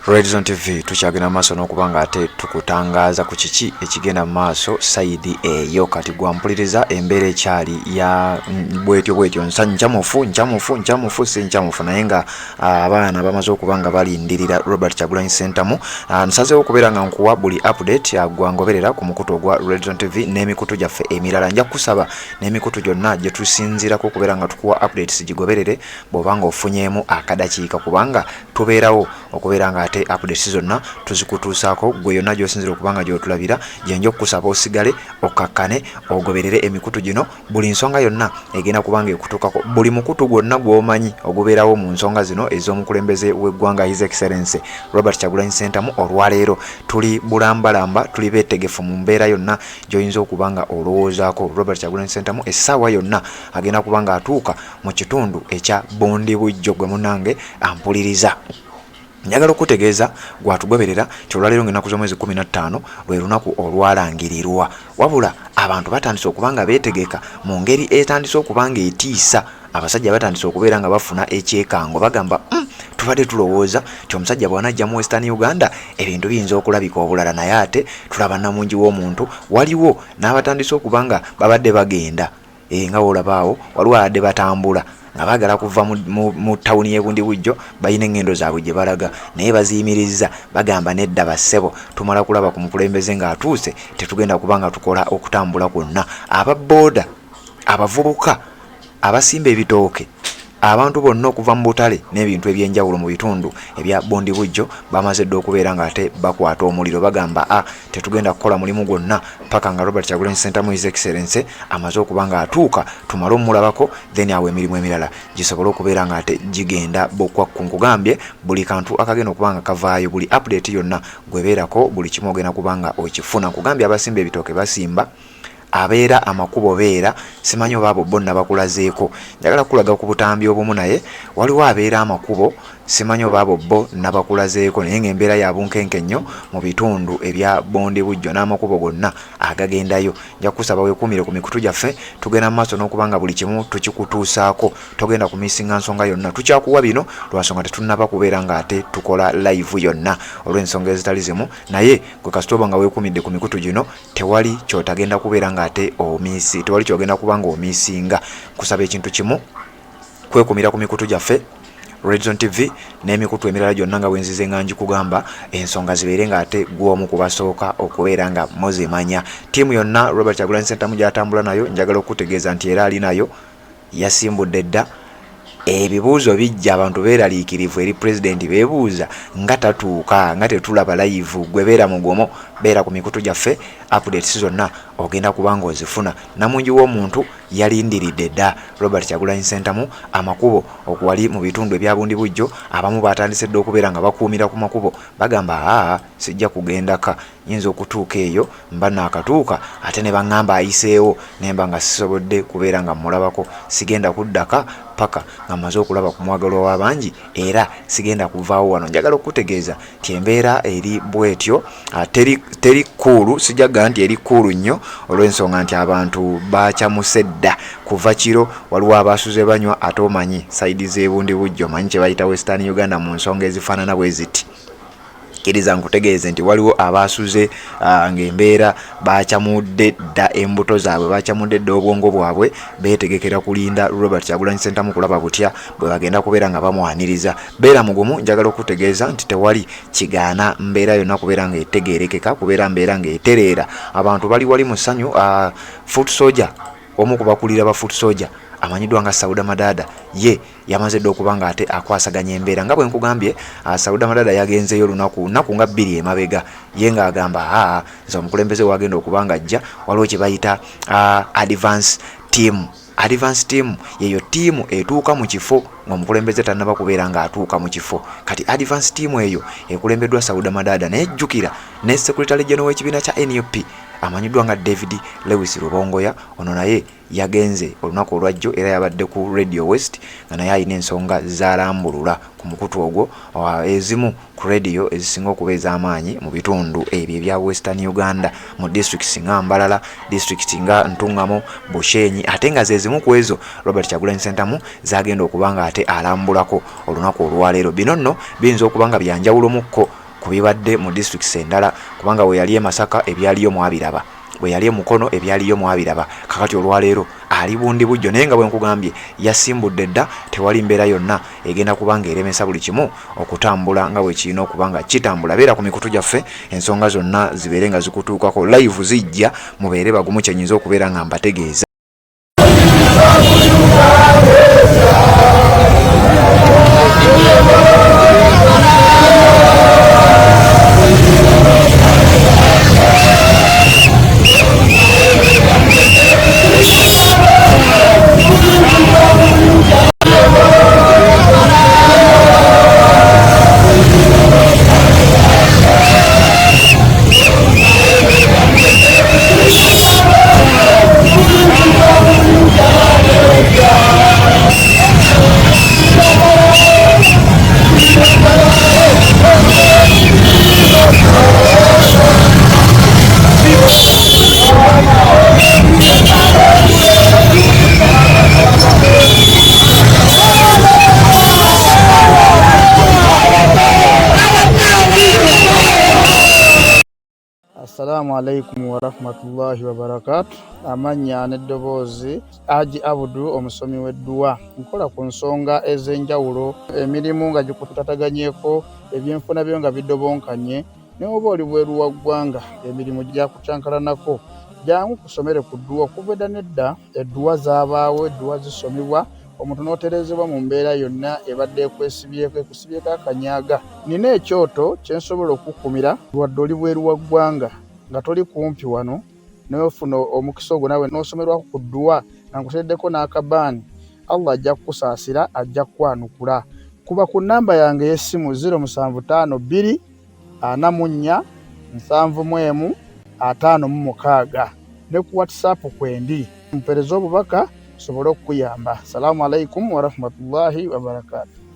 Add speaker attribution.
Speaker 1: Redzone TV tukyagenda maaso n'okuba nga ate tukutangaaza ku kiki ekigenda mu maaso sayidi eyo. Kati gwampuliriza embeera ekyali ya bwetyo bwetyo, nchamufu nchamufu nchamufu si nchamufu, naye nga abaana bamaze okuba nga balindirira Robert Kyagulanyi Ssentamu. Nsazeewo okubeera nga nkuwa buli update gwangoberera ku mukutu ogwa Redzone TV n'emikutu gyaffe emirala. Nja kukusaba n'emikutu gyonna gye tusinziirako okubeera nga tukuwa updates gigoberere bw'oba nga ofunyeemu akadakiika, kubanga tubeerawo okubeera nga ate updates zonna tuzikutuusaako. Gwe yonna gy'osinzira okuba nga gy'otulabira, gyenja okukusaba osigale okkakkane ogoberere emikutu gino. Buli nsonga yonna egenda kuba nga ekutuukako, buli mukutu gwonna gw'omanyi ogubeerawo mu nsonga zino ez'omukulembeze w'eggwanga His Excellency Robert Kyagulanyi Ssentamu. Olwaleero tuli bulambalamba, tuli beetegefu mu mbeera yonna gy'oyinza okuba nga olowoozaako. Robert Kyagulanyi Ssentamu essaawa yonna agenda kuba nga atuuka mu kitundu ekya Bundibujjo. Gwe munnange ampuliriza, njagala okukutegeeza gwatugoberera nti olwaleero ng'ennaku z'omwezi 15 lwe lunaku olwalangirirwa, wabula abantu batandise okuba nga beetegeka mu ngeri etandise okuba nga etiisa. Abasajja batandise okubeera nga bafuna ekyekango, bagamba tubadde tulowooza nti omusajja bw'anajja mu Western Uganda ebintu biyinza okulabika obulala, naye ate tulaba namungi w'omuntu. Waliwo n'abatandise okuba nga babadde bagenda nga wolaba awo waliwo abadde batambula nga baagala kuva mu tawuni y'e Bundibujjo, balina eŋŋendo zaabwe gye balaga naye baziyimirizza, bagamba nedda bassebo, tumala kulaba ku mukulembeze ng'atuuse, tetugenda kuba nga tukola okutambula kwonna. Aba bbooda, abavubuka abasimba ebitooke, abantu bonna okuva mu butale n'ebintu eby'enjawulo mu bitundu ebya Bundibujjo bamaze dda okubeera ng'ate bakwata omuliro, bagamba a tetugenda kukola mulimu gwonna paka nga Robert Kyagulanyi Ssentamu His Excellency amaze okuba ng'atuuka, tumale omulabako, then awo emirimu emirala gisobole okubeera ng'ate gigenda bukwakku. Nkugambye buli kantu akagenda okuba nga kavaayo, buli update yonna gwebeerako, buli kimu ogenda kuba nga okifuna. Nkugambye abasimba ebitooke basimba, abeera amakubo beera, simanyi oba abo bo nabakulazeeko. Njagala kukulaga ku butambi obumu, naye waliwo abeera amakubo, simanyi oba abo bo nabakulazeeko, naye ng'embeera ya bunkenke nnyo mu bitundu ebya Bundibujjo n'amakubo gonna agagendayo. Nja kukusaba weekuumire ku mikutu gyaffe, tugenda mu maaso n'okuba nga buli kimu tukikutuusaako, togenda kumisinga nsonga yonna. Tukyakuwa bino lwa nsonga tetunnaba kubeera ng'ate tukola live yonna olw'ensonga ezitali zimu, naye gwe kasita oba nga weekuumidde ku mikutu gino, tewali kyotagenda kubeera ng'ate omiisi, tewali kyogenda kuba ng'omiisinga. Kusaba ekintu kimu, kwekumira ku mikutu gyaffe Redzone TV n'emikutu emirala gyonna nga bwenzize nga ngikugamba, ensonga zibeere ng'ate gw'omu ku basooka okubeera nga muzimanya. Ttiimu yonna Robert Kyagulanyi Ssentamu gy'atambula nayo, njagala okukutegeeza nti era ali nayo, yasimbudde dda. Ebibuuzo bijja, abantu beeraliikirivu eri pulezidenti, beebuuza nga tatuuka, nga tetulaba live. Gwe beera mugumu, beera ku mikutu gyaffe, updates zonna ogenda kuba ng'ozifuna. Namungi w'omuntu yalindiridde dda Robert Kyagulanyi Ssentamu. Amakubo okuwali mu bitundu ebya Bundibujjo, abamu batandise dda okubeera nga bakuumira ku makubo, bagamba aa sijja kugendaka, nyinza okutuuka eyo mba naakatuuka ate ne baŋŋamba ayiseewo, ne mba nga sisobodde kubeera nga mmulabako. Sigenda kuddaka paka nga mmaze okulaba ku mwagalwa w'abangi, era sigenda kuvaawo wano. Njagala okukutegeeza nti embeera eri bwetyo, teri kkuulu, sijja kugamba nti eri kkuulu nnyo olw'ensonga nti abantu baacamuse dda kuva kiro, waliwo abaasuze banywa, ate omanyi sayidi z'e Bundibujjo, omanyi kye bayita Western Uganda mu nsonga ezifaanana bwe ziti. Kkiriza nkutegeeze nti waliwo abaasuze ng'embeera baacamudde dda embuto zaabwe, baacamudde dda obwongo bwabwe, beetegekera kulinda Robert Kyagulanyi Ssentamu kulaba butya bwe bagenda kubeera nga bamwaniriza. Beera mugumu, njagala okukutegeeza nti tewali kigaana mbeera yonna kubeera ng'etegeerekeka, kubeera mbeera ng'etereera. Abantu bali wali mu ssanyu. Foot soldier Omu ku bakulira ba foot soldier amanyiddwa nga Sauda Madada ye yamaze dda okuba nga ate akwasaganya embeera nga bwe nkugambye. Sauda Madada yagenzeeyo olunaku nnaku nga bbiri emabega, ye ng'agamba aa nze omukulembeze wagenda okuba nga ajja, waliwo kye bayita advance team. Advance team yeyo ttiimu etuuka mu kifo ng'omukulembeze tannaba kubeera ng'atuuka mu kifo. Kati advance team eyo ekulembeddwa Sauda Madada, naye jjukira ne secretary general w'ekibiina kya NUP amanyiddwa nga David Lewis Rubongoya, ono naye yagenze olunaku olwajjo era yabadde ku Radio West nga naye alina ensonga zalambulula ku mukutu ogwo, ezimu ku radio ezisinga okuba ez'amaanyi mu bitundu ebyo ebya Western Uganda, mu districts nga Mbarara, district nga Ntungamo, Bushenyi, ate nga ze zimu ku ezo Robert Kyagulanyi Ssentamu zagenda okuba nga ate alambulako olunaku olwaleero. Bino nno biyinza okuba nga byanjawulomukko ku bibadde mu districts endala, kubanga we yali e Masaka ebyaliyo mwabiraba, bwe yali e Mukono ebyaliyo mwabiraba. Kakati olwaleero ali bundi bujjo, naye nga bwe nkugambye yasimbudde dda, tewali mbeera yonna egenda kuba ng'eremesa buli kimu okutambula nga bwe kirina okuba nga kitambula. Beera ku mikutu gyaffe, ensonga zonna zibeere nga zikutuukako live, zijja mubeere bagumu, kyenyinza okubeera nga mbategeeza.
Speaker 2: Assalamu alaikum warahmatullahi wabarakatu. Amannya n'eddoboozi Haji Abudu, omusomi w'edduwa. Nkola ku nsonga ez'enjawulo, emirimu nga gikutataganyeko, ebyenfuna byo nga bidobonkanye, ne oba oli bweru wa ggwanga emirimu gyakukyankalanako, jangu kusomere ku dduwa. Okuva edda n'edda edduwa zaabaawo, edduwa zisomibwa omuntu n'otereezebwa mu mbeera yonna ebadde ekwesibyeko, ekusibyeko akanyaga. Nina ekyoto kye nsobola okukukumira wadde oli bweru wa ggwanga nga toli kumpi wano, n'ofuna omukisa ogwo naawe n'osomerwako ku dduwa nga nkuteereddeko n'akabaani, Allah ajja kukusaasira, ajja kukwanukula. Kuba ku nnamba yange ey'essimu 0752 44 71 56 ne ku WhatsApp kwendi, mpeereze obubaka nsobole okukuyamba. Salaamu alaikum warahmatullahi wabarakaatu.